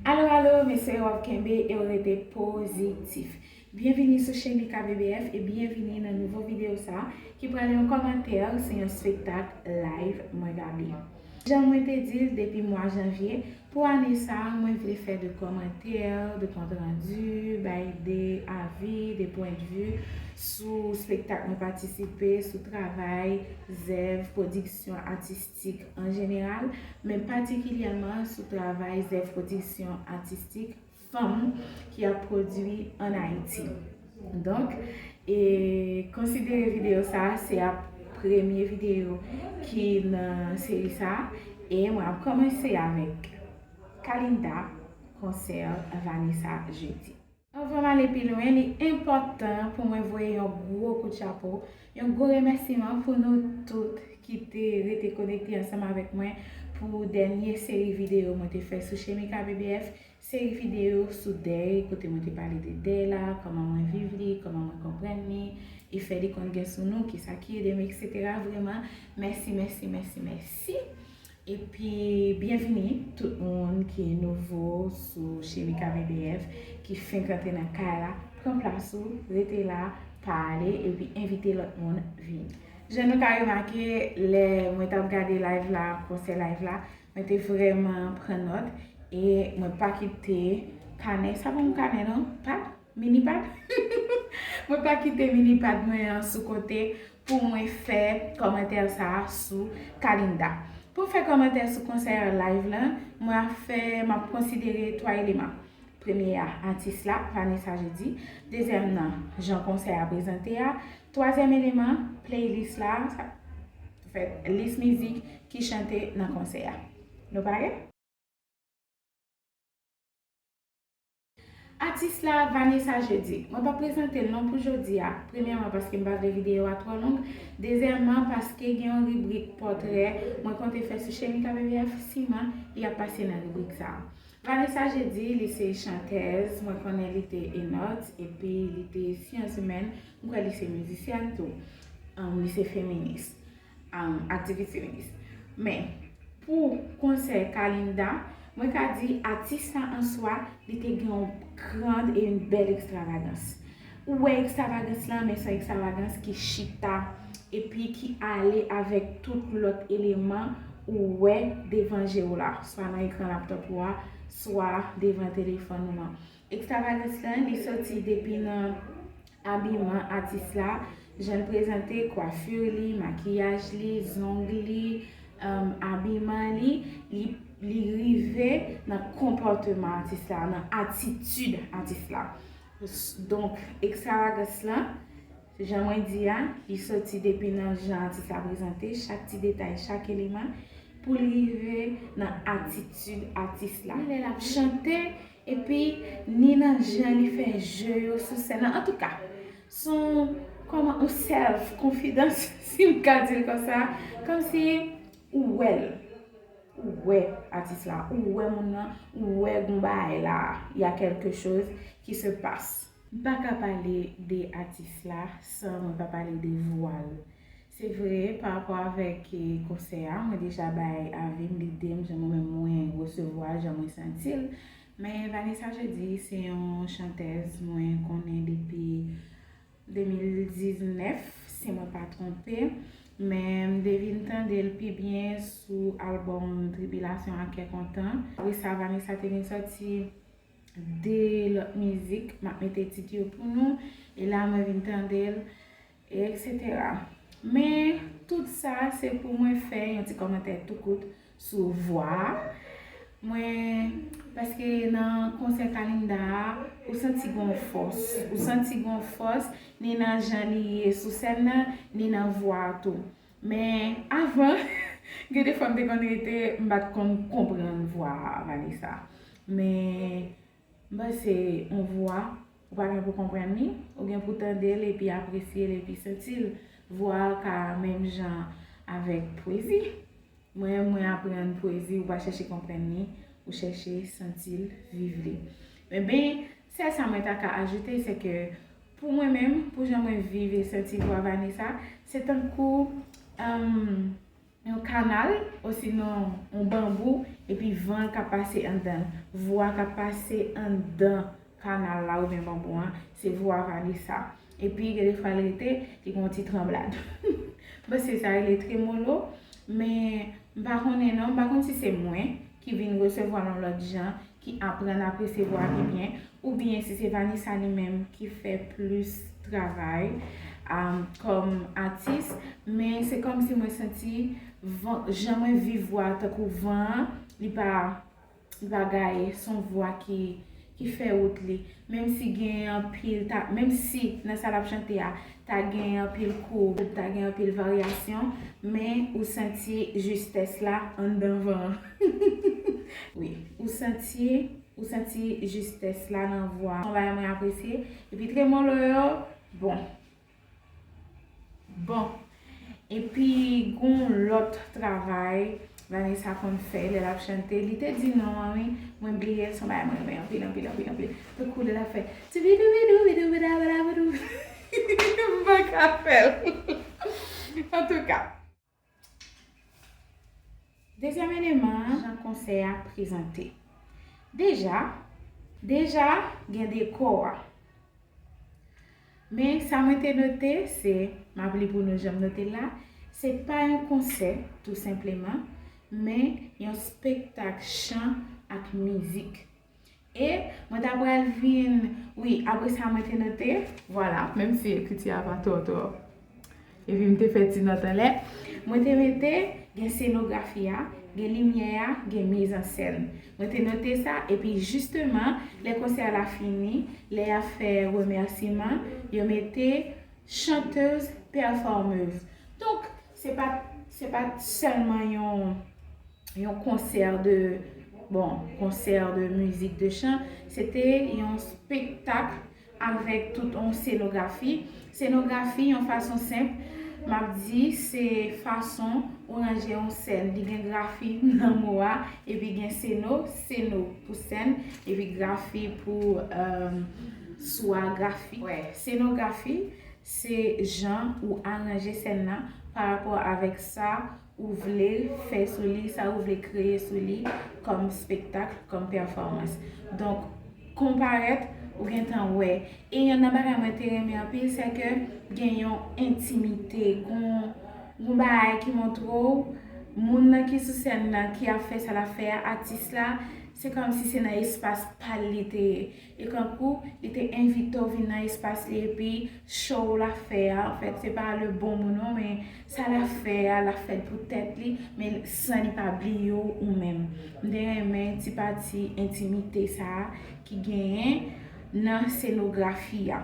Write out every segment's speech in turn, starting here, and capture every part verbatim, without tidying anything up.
Alo, alo, m espere w ap kenbe e w rete pozitif. Byenvini sou Shemika B B F e byenvini nan nouvo videyo sa a ki pral yon kòmantè sou yon spektak live mwen gade. Jan mwen te di l depi mwa janvye, pou ane sa a, mwen vle fè de kòmantè, de kontrandi, bay de avi, de pwendvi sou spektak mwen patisipe, sou travay, zèv, pwodiksyon atistik an jeneral, men patikilyèman sou travay, zèv, pwodiksyon atistik fanm ki ap pwodui ann Ayiti. Donk, e konsidere videyo sa a se ap premye videyo ki nan seri sa a, e mwen ap kòmanse avèk Kalinda, konsè Vanessa Jeudi. Anvan m ale pi lwen, li enpòtan pou mwen voye yon gwo kout chapo, yon gwo remèsiman pou nou tout ki te rete konekte ansanm avèk mwen pou dènye seri videyo mwen te fè sou Shemika B B F, seri videyo sou dèy, kote mwen te pale de dèy la, kòman mwen viv li, kòman mwen konprann li, efè li konn gen sou nou, kisa ki ede m, etsetera. Vrèman, mèsi, mèsi, mèsi, mèsi. Epi, byenvini tout moun ki nouvo sou Shemika B B F, ki fenk rantre nan kay la. Pran plas ou, rete la, pale, epi envite lòt moun vini. Jan nou ka remake, lè mwen t ap gade live la, konsè live la, mwen te vrèman pran nòt e mwen pa kite kanè, sa pa yon kanè non, pad, mini pad. Mwen pa kite mini pad mwen an sou kote pou mwen fè kòmantè sa a sou Kalinda. Pou m fè kòmantè sou konsè live la, mwen ap fè, m ap konsidere twa eleman. Premye a, atis la, Vanessa Jeudi. Dezyèm nan, jan konsè a prezante a. Twazyèm eleman, playlist la, sa, anfèt, lis mizik ki chante nan konsè a. Nou pare? Atis la, Vanessa Jeudi. Mwen p ap prezante l non pou jodi a. Premyèman, paske m pa vle videyo a twò long. Dezyèmman, paske gen yon ribrik pòtrè mwen konte fè sou Shemika B B F, siman li ap pase nan ribrik sa a. Vanessa Jeudi, li se chantèz, mwen konnen li te ENOT, epi li te syans imèn, mwen kwè li se mizisyèn tou. Um, li se feminis, um, aktivis feminis. Men, pou konsè Kalinda, mwen ka di atis la an swa, li te gen yon grand e yon bèl ekstravagans. Ou wè ekstravagans lan, men se yon ekstravagans ki chita epi ki ale avèk tout lòt eleman ou wè devan je w la, swa nan ekran laptòp ou a, swa devan telefòn ou an. Ekstravagans lan, li soti depi nan abiman atis la, jan l prezante, kwafir li, makiyaj li, zong li, um, abiman li, li, li rive nan konpòteman atis la, nan atitid atis la. Donk, ekstravagans lan, jan mwen di a, li soti depi nan jan atis la prezante, chak ti detay, chak eleman, pou l rive nan atitid atis la. Lè l ap chante, epi ni nan jan li fè je yo sou sèn nan. Antouka, s on, kòman, yon self confidence, si m ka di l konsa, kòmsi ou wè l. Ou wè atis la, ou wè moun nan, ou wè gon bagay la, y a quelque chose qui se passe. M pa ka pale de atis la san mwen pa pale de vwa l. Se vre, pa rapò avèk, eh, konsè a, mwen deja bay avi m, lide m, jan mwen menm mwen resevwa l, jan mwen santi l. Men Vanessa Jeudi se yon chantèz mwen konnen depi de mil diznèf, si mwen pa twonpe. Men m te vin tande l pi byen sou albòm Tribilasyon ak Kè Kontan. Apre sa, Vanessa te vin sòti de lòt mizik, m ap mete tit yo pou nou. E la, mwen vin tande l, etsetera. Men, tout sa, se pou mwen fè yon ti kòmantè tou kout sou vwa a. Mwen, paske nan konsè Kalinda a, ou santi gon fòs. Ou santi gon fòs, ni nan jan li ye sou sèn nan, ni nan vwa a tou. Men avan, gen de fwa m te konn rete, m pa t konn konprann vwa Vanessa. Men m panse yon vwa, ou pa gen pou konprann li, ou gen pou tande l epi apresye l epi santi l. Vwa ka menm jan avèk pwezi. Mwen, mwen aprann pwezi, ou pa chèche konprann li, ou chèche santi l, viv li. Men ben, sèl sa mwen ta ka ajoute, se ke pou mwen menm, pou jan mwen viv e santi vwa Vanessa, se tankou, um, yon kanal, osinon yon banbou, epi van an k ap pase anndan l. Vwa k ap pase anndan kanal la oubyen banbou an, se vwa Vanessa. Epi gen de fwa l rete, li gen yon ti tranblad. Bon, se sa rele tremolo, men m pa konnen non, m pa konn si se mwen ki vin resevwa l yon lòt jan, ki aprann apresye vwa pi byen, oubyen si se Vanessa li menm ki fè plis travay, um, kòm atis, men se kòmsi mwen santi van, jan mwen viv vwa tankou van an, li pa, li pa gaye, se yon vwa ki, ki fè wout li. Menm si gen anpil, ta, menm si nan sa l ap chante a, ta gen anpil koub, ta gen anpil varyasyon, men ou santi jistès la anndan van an. Wi, ou santi, ou santi jistès la nan vwa. Se yon bagay mwen apresye. Epi tremolo yo, bon. Bon. Epi gon lòt travay Vanessa konn fè lè l ap chante. Li te di non an wi, mwen bliye l, se yon bagay mwen renmen anpil, anpil, anpil, anpil. Tankou lè l ap fè tibidoubidoubidoubidaboudabou. M pa ka fè l. Antouka. Dezyèm eleman an, jan konsè a prezante. Deja, deja gen dekò a. Men sa mwen te note, se, m ap li pou nou jan m note l la, se pa yon konsè, tou senpleman, men yon spektak chan ak mizik. E mwen ta pral vin, wi, apre sa mwen te note, vwala, menm si ekriti a pa twò twò. Epi m te fè ti nòt anlè. Mwen te mete, gen senografi a, gen limyè a, gen mizansèn. Mwen te note sa, epi jisteman, lè konsè a la fini, lè y ap fè remèsiman, yo mete chanteuse, performeuse. Donk, se pa, se pa sèlman yon, yon konsè de, bon, konsè de mizik, de chan, se te yon spektak avèk tout yon senografi. Senografi, yon fason senp, m ap di, se fason ou ranje yon sèn. Li gen grafi nan mo a, epi gen seno, seno pou sèn, epi grafi pou, euh, swa grafi. Wè, senografi, se jan ou aranje sèn nan pa rapò avèk sa ou vle fè sou li, sa ou vle kreye sou li kòm spektak, kòm pèfòmans. Donk, konparèt, ou gentan wè. E yonn nan bagay mwen te renmen anpil, se ke gen yon entimite, gon, gon bagay ki montre w, moun nan ki sou sèn nan, ki ap fè sa l ap fè a, atis la, se kòmsi se nan espas pa l li te ye. E kankou, li te envite w vin nan espas li, epi show l ap fè a, anfèt, se pa le bon mo non, men sa l ap fè a, l ap fè l pou tèt li, men san li pa bliye w ou menm. M te renmen ti pati entimite sa a ki genyen nan senografi a.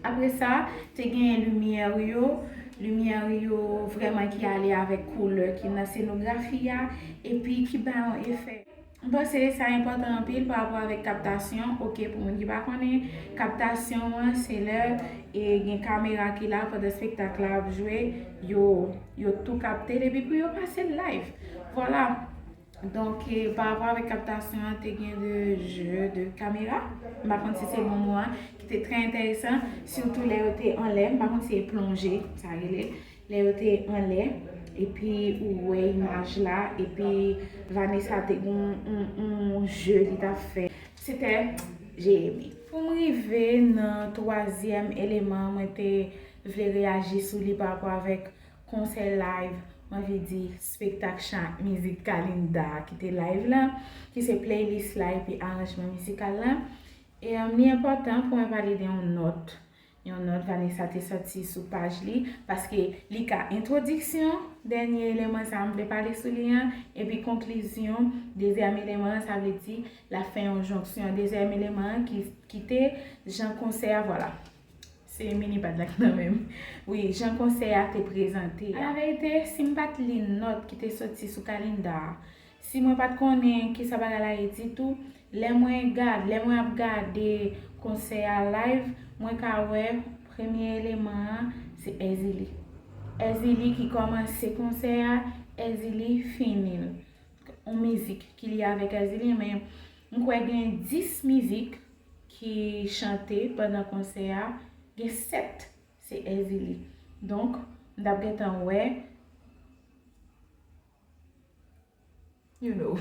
Apre sa, te genyen limyè yo, limyè yo vrèman ki ale avèk koulè ki nan senografi a, epi ki ba yon efè. M panse sa enpòtan anpil pa rapò avèk kaptasyon. Oke, pou moun ki pa konnen, kaptasyon an, se lè, e, gen kamera ki la pandan espektak la ap jwe, yo, yo tou kapte l, epi pou yo pase l live. Vwala. Donk, e, pa rapò avèk kaptasyon an, te gen de jeu de caméra. M pa konn si se bon mo a, ki te trè enteresan, sitou lè yo te anlè. M pa konn si se plonje, sa rele. Lè yo te anlè, epi ou wè imaj la, epi Vanessa te gen yon, yon, yon jeu li t ap fè. C'était, j'ai aimé. Pou m rive nan twazyèm eleman, mwen te vle reyaji sou li pa rapò avèk konsè live, m anvi di spektak chan ak mizik Kalinda ki te live la, ki se playlist la epi aranjman mizikal la. E, um, li enpòtan pou mwen pale de yon nòt. Yon nòt Vanessa te sòti sou paj li, paske li ka entwodiksyon dènye eleman sa a m vle pale sou li an, epi konklizyon dezyèm eleman an, sa vle di l ap fè yon jonksyon dezyèm eleman an ki, ki te jan konsè a, vwala. Se mini pad la ki nan men m. Wi, jan konsè a te prezante a. Alaverite, si m pa t li nòt ki te sòti sou Kalinda a, si mwen pa t konnen kisa bagay la ye ditou, lè mwen gad, lè mwen ap gade konsè a live, mwen ka wè premye eleman an se Èzili. Èzili ki kòmanse konsè a, Èzili fini l. Yon mizik ki lye avèk Èzili, men m kwè gen dis mizik ki chante pandan konsè a, gen sèt se Èzili. Donk, m t ap gentan wè You know.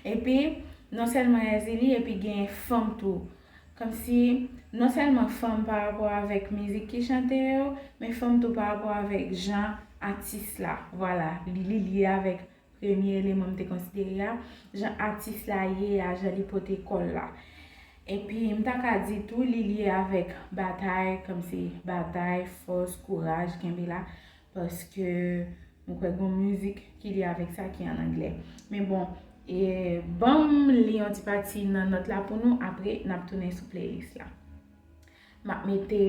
Epi, non sèlman Ezili, epi gen fanm tou. Kòmsi, non sèlman fanm pa rapò avèk mizik ki chante yo, men fanm tou pa rapò avèk jan atis la, vwala, li, li lye avèk premye eleman m te konsidere a, jan atis la ye a, jan li pote kò l la. Epi, m ta ka di tou, li lye avèk batay, kòmsi batay, fòs, kouraj, kenbe la, paske m kwè gon mizik ki lye avèk sa ki an anglè. Men bon, e, ban m li yon ti pati nan nòt la pou nou, apre n ap tounen sou playlist la. M ap mete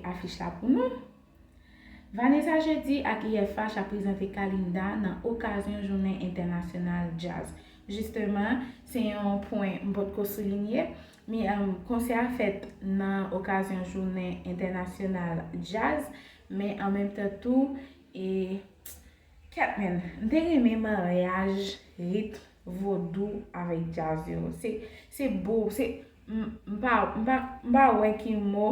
afich la pou nou. Vanessa Jeudi ak I F H ap prezante Kalinda nan okazyon Jounen Entènasyonal Djaz. Jisteman, se yon pwen m potko soulinye, men um, konsè a fèt nan okazyon Jounen Entènasyonal Djaz, men an menm tan tou, e, kèt men, m te renmen maryaj ritm vodou avèk djaz yo. Se, se bo, se, m, m pa, m pa, m pa wè ki mo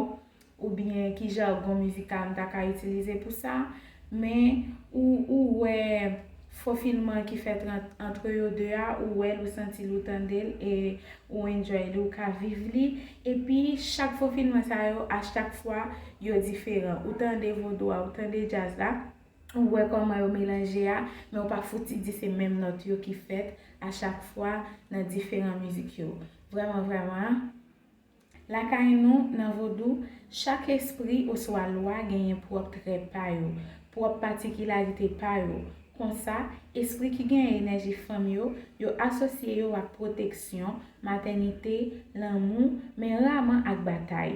oubyen ki jagon mizikal m ta ka itilize pou sa, men ou, ou wè fofilman ki fèt ant, antre yo de a, ou wè l, ou santi l, ou tande l, e ou enjoy li, ou ka viv li. Epi chak fofilman sa yo, a chak fwa, yo diferan. Ou tande vodou a, ou tande djaz la, ou wè kòman yo melanje a, men ou pa fouti di se menm nòt yo ki fèt a chak fwa nan diferan mizik yo. Vrèman, vrèman, lakay nou, nan vodou, chak espri oswa lwa genyen pwòp trè pa yo, pwòp patikilarite pa yo. Konsa, espri ki genyen enèji fanm yo, yo asosye yo ak pwoteksyon, matènite, lanmou, men raman ak batay.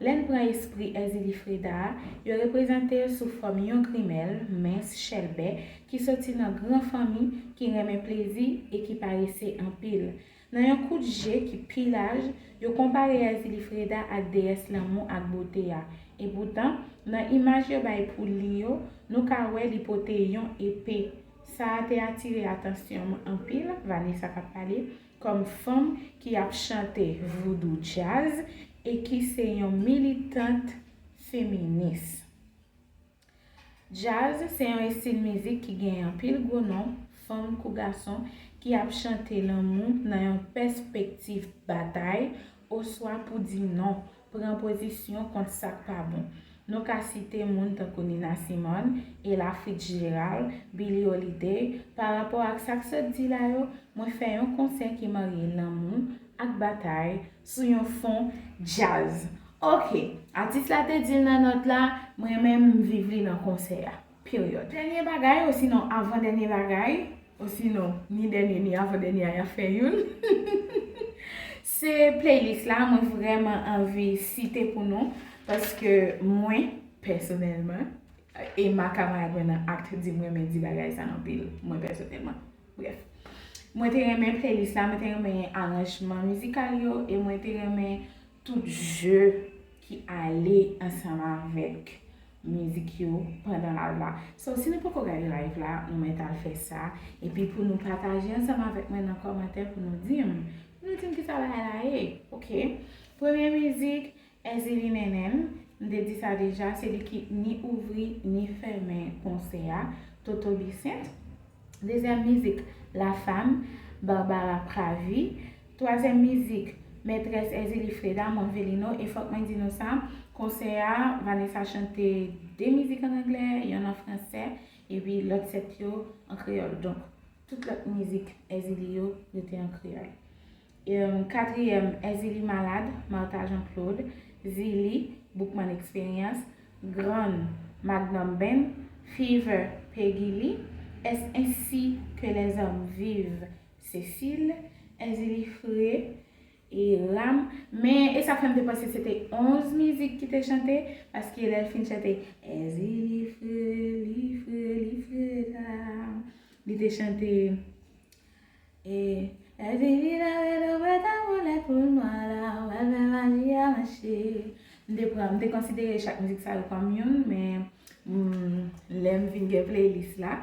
Lè n pran espri Ezili Freda a, yo reprezante l sou fòm yon grimèl, mens, chèlbè, ki soti nan gran fanmi ki renmen plezi e ki parese anpil. Nan yon kout je ki pi laj, yo konpare Ezili Freda ak deyès lanmou ak bote a. Epoutan, nan imaj yo bay pou li yo, nou ka wè li pote yon epe. Sa a te atire atansyon m anpil, Vanessa k ap pale, kòm fanm ki ap chante voodoo jazz e ki se yon militant feminis. Djaz se yon estil mizik ki gen anpil gwo non, fanm kou gason, ki ap chante lanmou nan yon pèspektiv batay oswa pou di non, pran pozisyon kont sa k pa bon. Nou ka site moun tankou Nina Simone, Ella Fitzgerald, Billie Holiday. Pa rapò ak sa k sot di la yo, mwen fè yon konsè ki marye lanmou ak batay sou yon fon djaz. Ok, atis la te di l nan nòt la, mwen menm m viv li nan konsè a. Period. Dènye bagay, osinon avan dènye bagay, osinon ni dènye ni avan dènye a, y ap fè youn. Se playlist la, mwen vrèman anvi site pou nou, paske mwen, pèsonèlman, e ma kamarad mwen nan Act di m renmen di bagay sa anpil, mwen pèsonèlman. Brèf. Mwen te renmen playlist la, mwen te renmen aranjman mizikal yo, e mwen te renmen tout je ki ale ansanm avèk mizik yo pandan live la. So, si nou poko gade live la, nou mèt al fè sa. Epi pou nou pataje ansanm avèk mwen nan kòmantè pou nou di m. Pou nou di m kisa bagay la ye. Ok. Premye mizik, Ezili Nènè m, m te di sa deja, se li ki ni ouvri, ni fèmen konsè a, Toto Bissainthe. Dezyèm mizik, La Femme, Barbara Pravi. Twazyèm mizik, Maîtresse Ezili Freda, Mon Velino. E fòk mwen di nou sa, konsè a, Vanessa chante de mizik an anglè, yonn an fransè, epi lòt sèt yo an kreyòl. Donk, tout lòt mizik Ezili yo, yo te an kreyòl. Em, katriyèm, Ezili Malad, Martha Jean Claude, Zili, Boukman Experience, Grann, Magnum Band, Fever, Peggy Lee, Est-ce ainsi que les hommes vivent, Cécile, Ezili Fre, e Ram. Men, e sa fè m te panse se te onz mizik ki te chante, paske lè l fin chante, Ezili Fre, li fre, li fre la, li te chante, e, Ezili la, wè, wè, ta wè lè pou l nwa la, wè, wè, maji a mache. M te pran, m te konsidere chak mizik sa yo kòm youn, men, mm, lè m vin gen playlist la,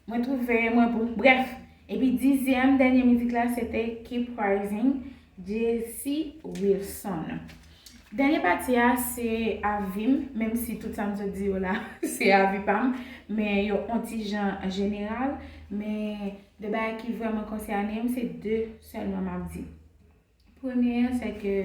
mwen twouve, mwen bon. Brèf, epi dizyèm, dènye mizik la, se te Keep Rising, Jesse Wilson. Dènye pati a se avi m, menm si tout sa m sot di yo la se avi pa m, men yo on ti jan jeneral, men de bagay ki vrèman konsène m, se de sèlman m ap di. Premye an, se ke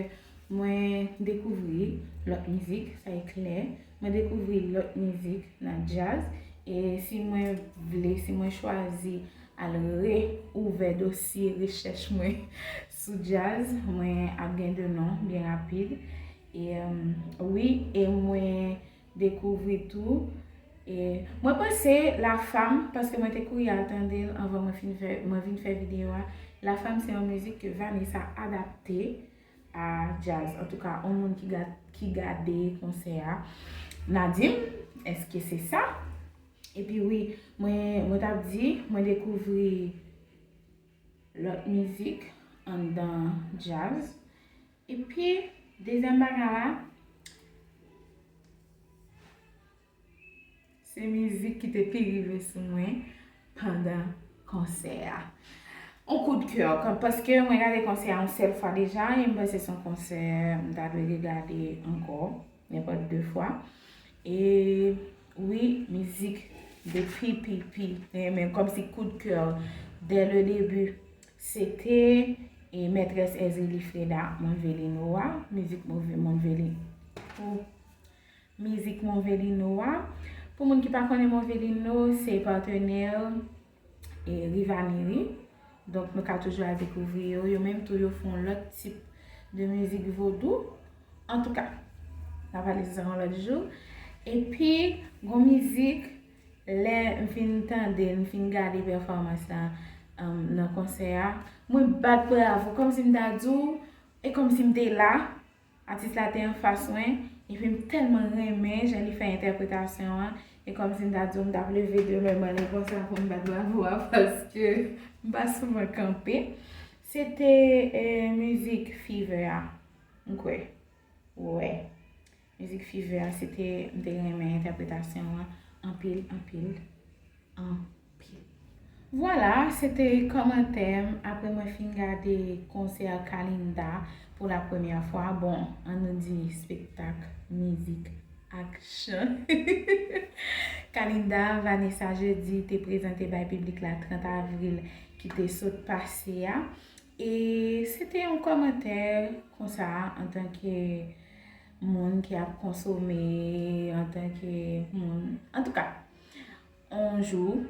mwen dekouvri lòt mizik, sa e klè. Mwen dekouvri lòt mizik nan djaz. E si mwen vle, si mwen chwazi al reouvè dosye rechèch mwen sou djaz, mwen ap gen de non byen rapid. E, um, wi, e mwen dekouvri tou. E mwen panse La Femme, paske mwen te kouri al tande l anvan mwen fin fè, mwen vin fè videyo a. La Femme se yon mizik ke Vanessa adapte a djaz. Antouka, yon moun ki gad, ki gade konsè a, n a di m, èske se sa? Epi wi, mwen, mwen t ap di, mwen dekouvri lòt mizik anndan djaz. Epi, dezyèm bagay la, se mizik ki te pi rive sou mwen pandan konsè a. On coup de cœur, kan, paske mwen gade konsè a yon sèl fwa deja, e m panse se yon konsè m ta dwe regade ankò, nenpòt de fwa. E wi, mizik de P P P, renmen kòmsi coup de cœur dès le début, se te, e, Mètrès Ezrely Freda, Monveli Noa, mizik Monve-, Monveli. Pou mizik Monveli Noa. Pou moun ki pa konnen Monveli No, se patnè, e, Rivaneri. Donk, nou ka toujou al dekouvri yo. Yo menm tou, yo fè yon lòt tip de mizik vodou. Antouka, n a pale de sa yon lòt jou. Epi, gon mizik, lè m fin tande, m fin gade pèfòmans la, um, nan konsè a, mwen bat bravo, kòmsi m ta di w, e kòmsi m te la. Atis la te anfas mwen, epi m tèlman renmen jan li fè entèpretasyon an, e kòmsi m ta di w m t ap leve de men mwen konsa pou m bat bravo a, paske m pa souvan kanpe. Se te, eh, mizik Fever a, m kwè. Wè. Mizik Fever a, se te, m te renmen entèpretasyon an anpil, anpil, anpil. Vwala, se te kòmantè m apre mwen fin gade konsè Kalinda pou la premyè fwa. Bon, ann nou di spektak, mizik, ak chan. Kalinda Vanessa Jeudi te prezante bay piblik la trant avril ki te sot pase a. E se te yon kòmantè konsa, antanke moun ki ap konsome, antanke moun. Antouka, on jou,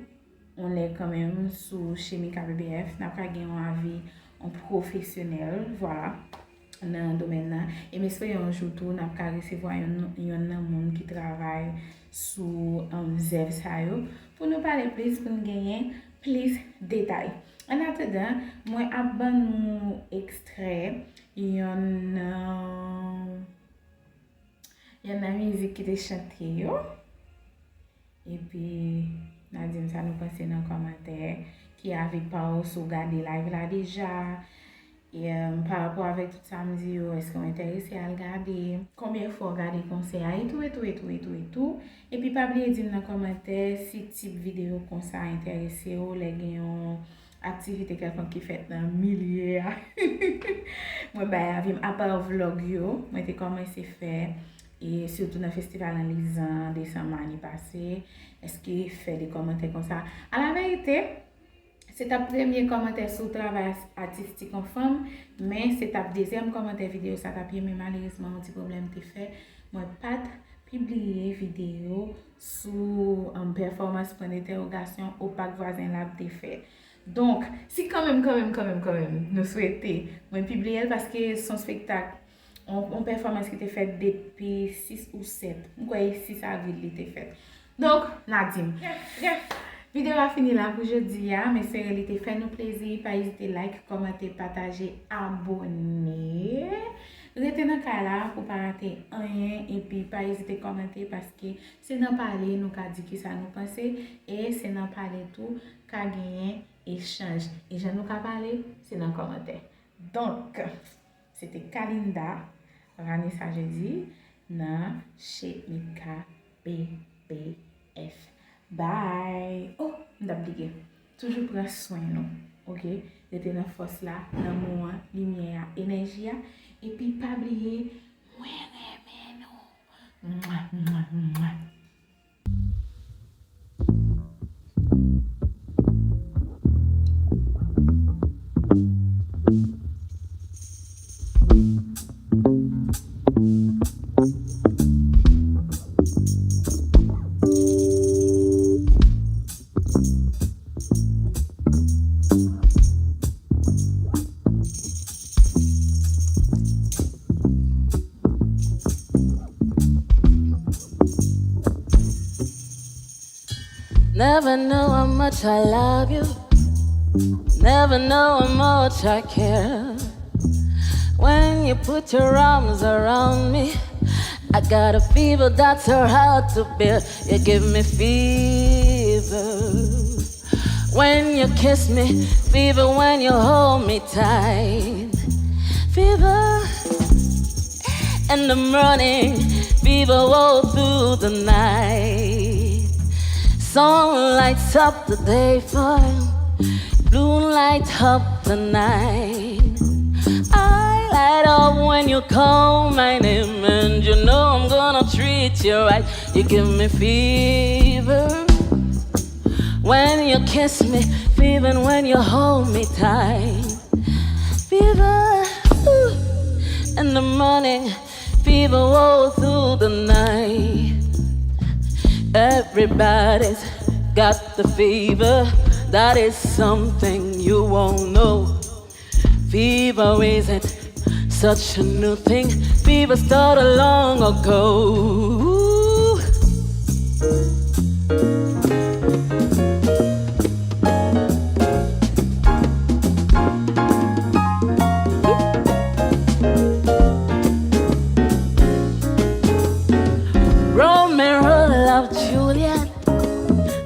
on lè kanmenm, sou Chemika B B F, n ap ka gen yon avi, yon pwofesyonèl, vwala, nan domèn nan. E m espere yon jou tou, n ap ka resevwa yon, yonn nan moun ki travay sou, um, zèv sa yo, pou nou pale plis, pou n genyen plis detay. An atandan, mwen ap ban nou ekstrè yonn nan, yonn nan mizik ki te chante yo. Epi, n a di m sa nou panse nan kòmantè. Ki avi pa w si w gade live la deja? E, um, pa rapò avèk tout sa m di yo, èske w enterese al gade? Konbyen fwa w gade konsè a? E tou, e tou, e tou, e tou, e tou. Epi pa bliye di m nan kòmantè si tip videyo konsa enterese w, lè gen yon aktivite kèlkonk ki fèt nan milye a. Mwen bay avi m, apa vlòg yo, mwen te kòmanse fè, e sitou nan festival Ann Lizan, desanm ane pase, èske fè de kòmantè konsa? Alaverite, se t ap premye kòmantè sou travay as-, atistik yon fanm, men se t ap dezyèm kòmantè videyo sa t ap ye, men malerezman, yon ti pwoblèm te fè, mwen pa t pibliye videyo sou, um, pèfòmans pwen entèwogasyon Opak Vwazen Lab te fè. Donk, si kanmenm, kanmenm, kanmenm, kanmenm, nou swete mwen pibliye l, paske se yon spektak, yon, yon pèfòmans ki te fèt depi sis ou sèt. M kwè e sis avril li te fèt. Donk, n a di m. Brèf, brèf. Videyo a fini la pou jodi a. M espere li te fè nou plezi. Pa ezite like, kòmante, pataje, abòne. Rete nan kay la pou pa rate anyen. Epi pa ezite kòmante, paske se nan pale nou ka di kisa nou panse. E se nan pale tou ka genyen echanj. E jan nou ka pale, se nan kòmantè. Donk, se te Kalinda, Vanessa Jeudi, nan Chemika B B F. Bye! Oh, m t ap bliye. Toujou pran swen nou, oke? Rete nan fòs la, lanmou an, limyè a, enèji a. Epi pa bliye, Mwen renmen nou. Mwa, mwa, mwa. Never know how much I love you. Never know how much I care. When you put your arms around me, I got a fever that's so hard to bear. You give me fever. When you kiss me, fever when you hold me tight. Fever in the morning, fever all through the night. Sun lights up the day for you, blue lights up the night. I light up when you call my name, and you know I'm gonna treat you right. You give me fever when you kiss me, fever when you hold me tight. Fever, ooh, in the morning, fever all through the night. Everybody's got the fever, that is something you won't know. Fever isn't such a new thing. Fever started long ago. Romeo loved Juliet.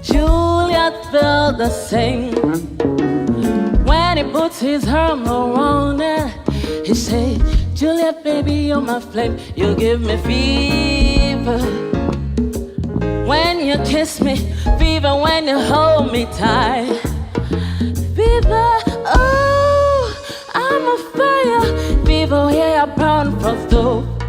Juliet felt the same. When he puts his arm around her, he say, "Juliet, baby, you're my flame. You give me fever. When you kiss me, fever when you hold me tight. Fever, oh, I'm a fire. Fever, yeah, I burn for dope."